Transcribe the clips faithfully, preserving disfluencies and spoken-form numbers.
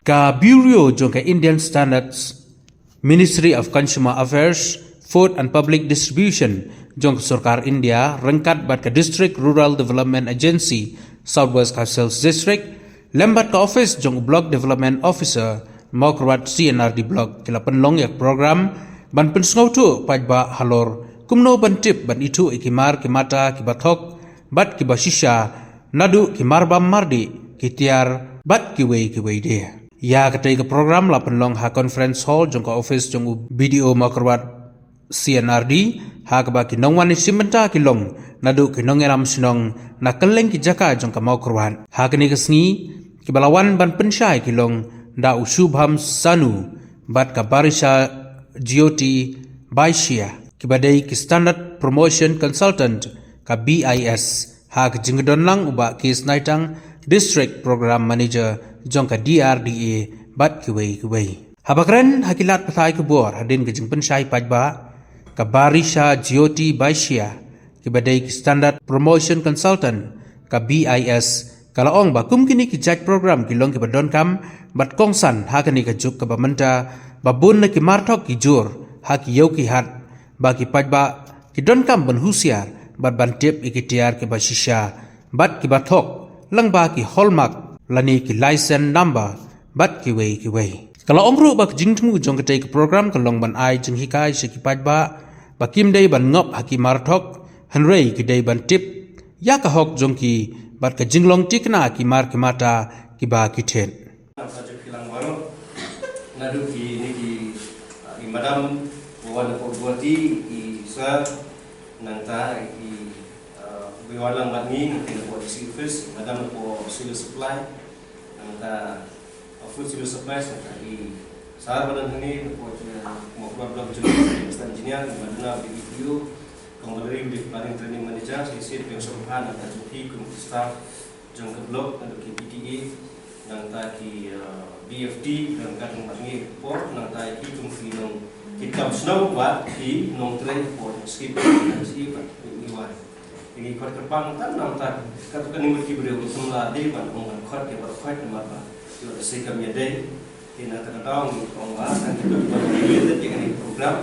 Ka Bureau jong ka Indian Standards, Ministry of Consumer Affairs, Food and Public Distribution jong ka Sorkar India, ryngkat bad ka District Rural Development Agency, South West Khasi Hills District, lem bad ka office jong u Block Development Officer, Mawkyrwat C and R D Block, ki la pynlong ïa ka program ban pynsngewthuh paidbah halor kumno ban tip ban ithuh ïa ki mar ki mata kiba thok bad kiba shisha, naduh ki mar bam mar dih, ki tiar bad kiwei kiwei de. Ïa katei ka program la pynlong ha conference hall jong ka office jong u B D O Mawkyrwat C and R D, ha kaba ki nongwan ïashim bynta ki long naduh ki nongïalam shnong na kylleng ki jaka jong ka Mawkyrwat. Ha kane ka sngi, kiba la wan ban pynshai ki long da u Shubham Sanu bad ka Barisha Jyoti Baishya, kiba dei ki Standard Promotion Consultant ka B I S, ha ka jingdon lang u Bah K Snaitang, District Program Manager jong ka D R D A bad kiwei kiwei. Haba kren ha ki lad pathai khubor hadien ka jingpynshai paidbah, ka Barisha Jyoti Baishya, kiba dei ki Standard Promotion Consultant ka B I S, ka la ong ba kum kine ki jait program ki long kiba donkam bad kongsan ha kane ka juk kaba mynta, ba bun na ki mar thok ki jur ha ki ïew ki hat, ba ki paidbah ki donkam ban husiar bad ban tip ïa ki tiar kiba shisha bad kiba thok, lyngba ki hallmark lane ki license number bad kiwei kiwei. Ka la ong ruh ba ka jingthmu jong katei ka program ka long ban ai jinghikai sha ki paidbah ba kim dei ban ngop ha ki mar thok, hynrei ki dei ban tip ïa ka hok jong ki bad ka jinglong thikna ki mar ki mata kiba ki thied. Nangta jong phi lang baroh, naduh kine ki, ah, i madam ba wan napoh Guwahati, i sir, nangta i, ah, ba wan lang bad ngi, nangta napoh D C office, i madam napoh civil supply, nangta, ah, food civil supplies, nangta i sir ba don hangne napoh, ah, Mawkyrwat Block jong ngi, assistant engineer, i madam na B D P O, kong Valerie, planning training manager, sa shisien phi ïohsngew bha, nangta jong phi kum ki staff jong ka block, naduh ki P T A, nangta ki, uh, B F T, nangta jong bad ngi por, nangta ki kum ki nong, ki kam shnong bad ki nongtrei por, skip, skip, ngi wan. Ngi khot kyrpang tang nangta, katto katne ngut ki briew, samla dei ban ong ban khot, ki ban khot, namar ba ïoh da sei kam ïadei. Te na kata ka daw ngi ong ba, tang kito kiba related ïa kane ka program,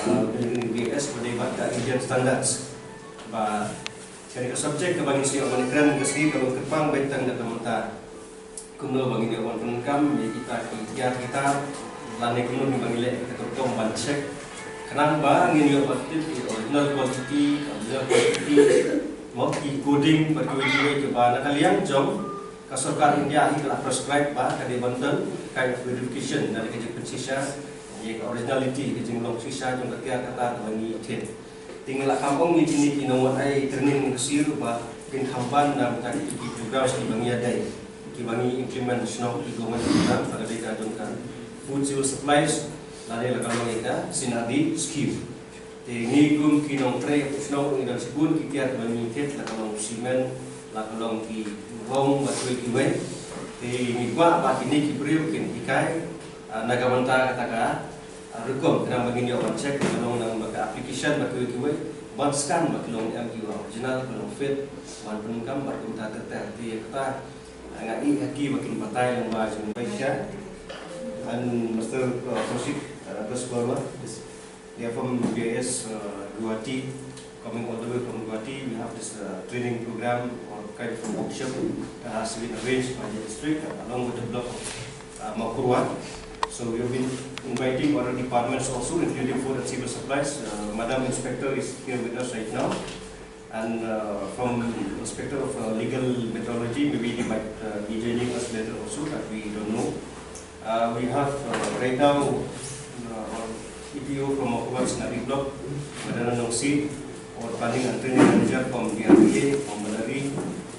uh, kane ka B S, ba dei bad ka Indian Standards. Ba kane ka subject kaba ngin sa ïoh ban kren ka sngi ka long kyrpang beit tang da ka mynta. Kumno ba ngin ïoh ban pyndonkam ïa kita ki tiar kita, lane kumno ba ngin leh ka rukom ban check. Khnang ba ngin ïoh ban tip ïa original quality, original quality, mo ki coding, bad kiwei kiwei kiba na ka liang jong ka sorkar India hi ka la prescribe ba ka dei ban don kind of verification, na ka jingpynshisha ïa ka originality, ka jinglong shisha jong ka tiar kata kaba ngi thied. Te ngi la kham ong ïa kine ki nongwan ai training ka sir ba kin kham ban na ka ki program kiba ngi ïadei, kiba ngi implement shnong ki government program, ka dei ka jong ka food civil supplies, lane la ka long ïa ka C and R D scheme. Te ngi kum ki nongtrei shnong ngi don shibun ki tiar ba ngi thied, la ka long cement, la ka long ki rong bad kiwei kiwei. Te ngi kwah ba kine ki briew kin hikai, ah, na ka bynta kata ka, ah, rukom khnang ba ngin ïoh ban check, ka long nang ba ka application bad kiwei kiwei, ban scan ba ki long em ki original, ki long fit, ban pyndonkam bad kumta ter ter. Te kata, ah, nga ïohi ha ki ba kin batai lang ba jong Baishya and Mister, uh, Kaushik, uh, Abbas Barua. They are from B I S, uh, Guwahati, coming all the way from Guwahati. We have this, uh, training program or kind of a workshop that has been arranged by the district, uh, along with the block of, uh, Mawkyrwat. So we have been inviting other departments also, including food and civil supplies. Uh, Madam Inspector is here with us right now. And, uh, from perspective of, uh, legal metrology, maybe they might, uh, be joining us later also, that we don't know. Uh, we have, uh, right now, uh, our E P O from Mawkyrwat C and R D Block, Madam Nongsi, our planning and training manager from D R D A, from Malari,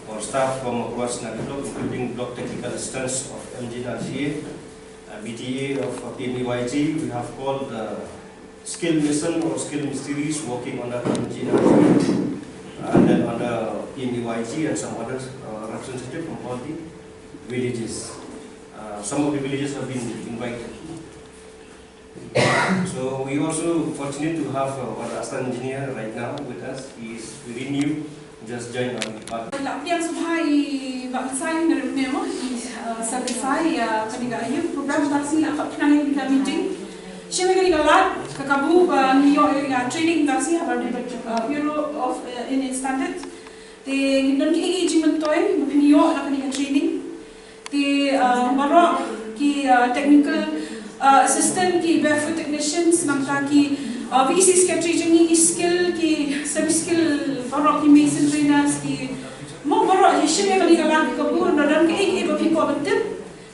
our staff from Mawkyrwat C and R D Block, including block technical assistants of M G and R G A, uh, B T A of, uh, P M A Y G. We have called, uh, Skill Mission or Skill Missionaries working on the M G and R G A, uh, and then on the P M A Y G and some other, uh, representative from all the villages. Uh, some of the villages have been invited. So we also fortunate to have, uh, our assistant engineer right now with us. He is very new, just joined our department. Lah pdiang sngewbha i Bah Ksai Naren Nemo, i Uh, certify, uh, kane ka youth program, mynta ka sngi la khot khnang ïa ka meeting. Shim ïa kane ka lad ka kabu ba ngi ïoh ïa ka training mynta ka sngi ha Bureau of, uh, Indian Standards. Te ngin don kiei kiei ki jingmyntoi ba phin ïoh na kane ka training. Te, uh, baroh ki, uh, technical, uh, assistant, ki barefoot technicians, nangta ki, uh, V E C secretary jong ngi, ki skill, ki semi skill, baroh ki mason trainers, ki mo baroh, ïa shim ïa kane ka lad ka kabu, lada don kiei kiei ba phi kwah ban tip,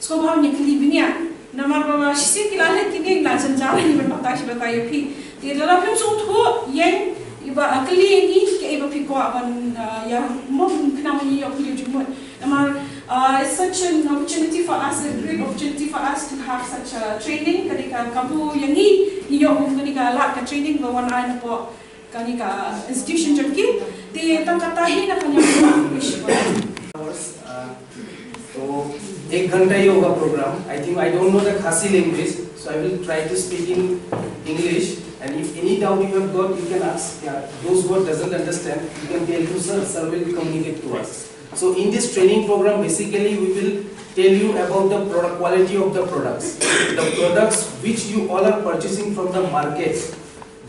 sngewbha ban ïa kylli bniah. Namar ba shisien ki la leh kine, la jynjar hi ban batai shi batai ïa phi. Te lada phim sngewthuh ïeng, ïa ba, ah, kylli ïa ngi, kiei ba phi kwah ban, ah, ïa mo, khnang ba ngi ïoh kylli jingmut. Namar, uh, it's such an opportunity for us, a great opportunity for us to have such a training. Kane ka kabu ïa ngi, ngi ïoh kum kane ka lad ka training ba wan ai napoh kane ka institution jong ki. Te tang kata hi na ka liang ka wish. Hours, uh, so, ek ghanta hi hoga program. I think I don't know the Khasi language, so I will try to speak in English. And if any doubt you have got, you can ask. Yeah, those who doesn't understand, you can tell to sir. Sir will communicate to us. So in this training program, basically we will tell you about the product quality of the products. The products which you all are purchasing from the market,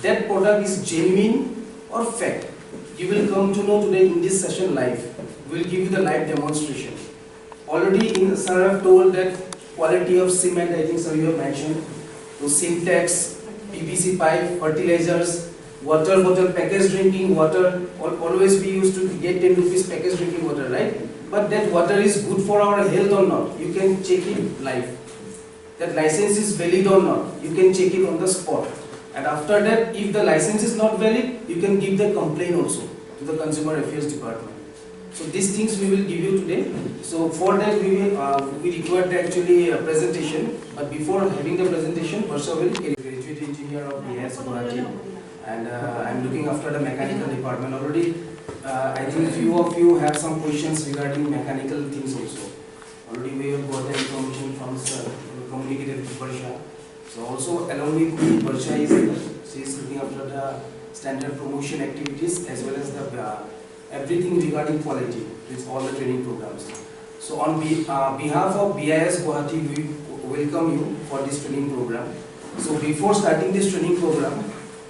that product is genuine or fake. You will come to know today in this session live. We will give you the live demonstration. Already in, sir have told that quality of cement, I think sir you have mentioned. So Sintex, P V C pipe, fertilizers, water bottle, packaged drinking water, al- always we used to get ten rupees packaged drinking water, right? But that water is good for our health or not? You can check it live. That license is valid or not? You can check it on the spot. And after that, if the license is not valid, you can give the complaint also to the consumer affairs department. So these things we will give you today. So for that we will, uh, we require the actually a presentation. But before having the presentation, Barsha will carry graduate engineer of B I S Guwahati, and uh, I'm looking after the mechanical department already. Uh, I think few of you have some questions regarding mechanical things also. Already we have got the information from sir, we communicated with Barsha. So also along with me, Barsha is here. She is looking after the standard promotion activities as well as the uh, everything regarding quality with all the training programs. So on be, uh, behalf of B I S Guwahati, we welcome you for this training program. So before starting this training program,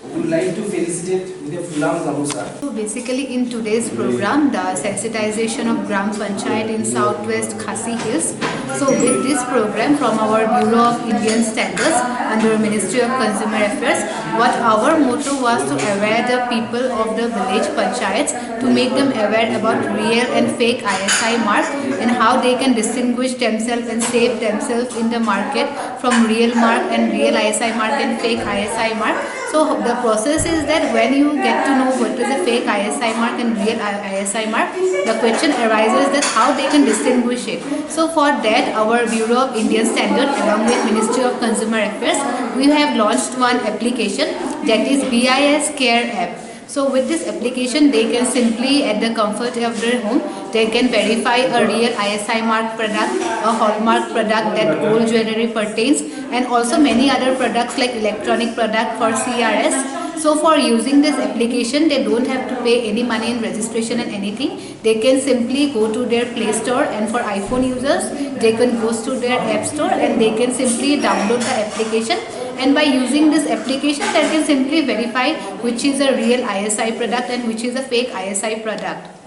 we would like to felicitate with a Fulam Gamusa. So basically in today's program, the sensitization of Gram Panchayat in Southwest Khasi Hills. So with this program from our Bureau of Indian Standards under Ministry of Consumer Affairs, what our motto was to aware the people of the village panchayats to make them aware about real and fake I S I mark and how they can distinguish themselves and save themselves in the market from real mark and real I S I mark and fake I S I mark. So the process is that when you get to know what is a fake I S I mark and real I- ISI mark, the question arises that how they can distinguish it. So for that, our Bureau of Indian Standard along with Ministry of Consumer Affairs, we have launched one application, that is B I S Care app. So with this application, they can simply at the comfort of their home, they can verify a real ISI mark product, a hallmark product that gold jewelry pertains, and also many other products like electronic product for C R S. So for using this application, they don't have to pay any money in registration and anything. They can simply go to their Play Store, and for iPhone users, they can go to their App Store and they can simply download the application. And by using this application, they can simply verify which is a real ISI product and which is a fake ISI product.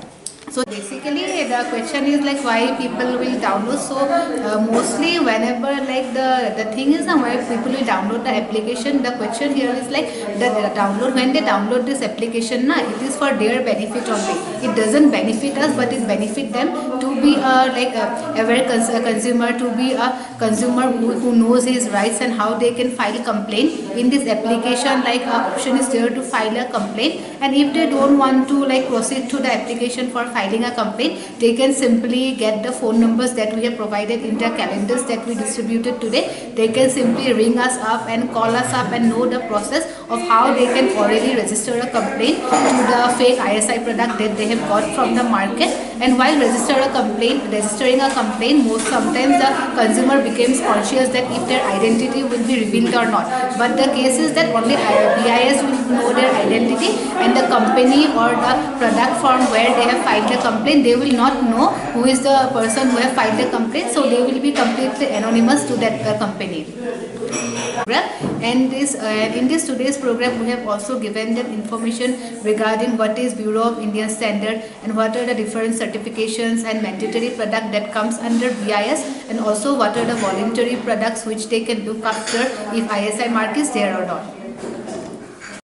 So basically, the question is like why people will download. So uh, mostly, whenever, like, the the thing is, na, why people will download the application. The question here is like the, the download when they download this application, na, it is for their benefit only. It doesn't benefit us, but it benefit them to be a, like, a aware cons- a consumer, to be a consumer who, who knows his rights and how they can file complaint. In this application, like, a option is there to file a complaint, and if they don't want to, like, proceed to the application for filing a complaint, they can simply get the phone numbers that we have provided in the calendars that we distributed today. They can simply ring us up and call us up and know the process of how they can orally register a complaint to the fake ISI product that they have got from the market. And while register a complaint, registering a complaint, most sometimes the consumer becomes conscious that if their identity will be revealed or not. But the case is that only BIS will know their identity, and the company or the product from where they have filed complaint, they will not know who is the person who have filed the complaint, so they will be completely anonymous to that uh, company. And this, uh, in this today's program, we have also given them information regarding what is Bureau of Indian Standard and what are the different certifications and mandatory product that comes under B I S, and also what are the voluntary products which they can look after if I S I mark is there or not.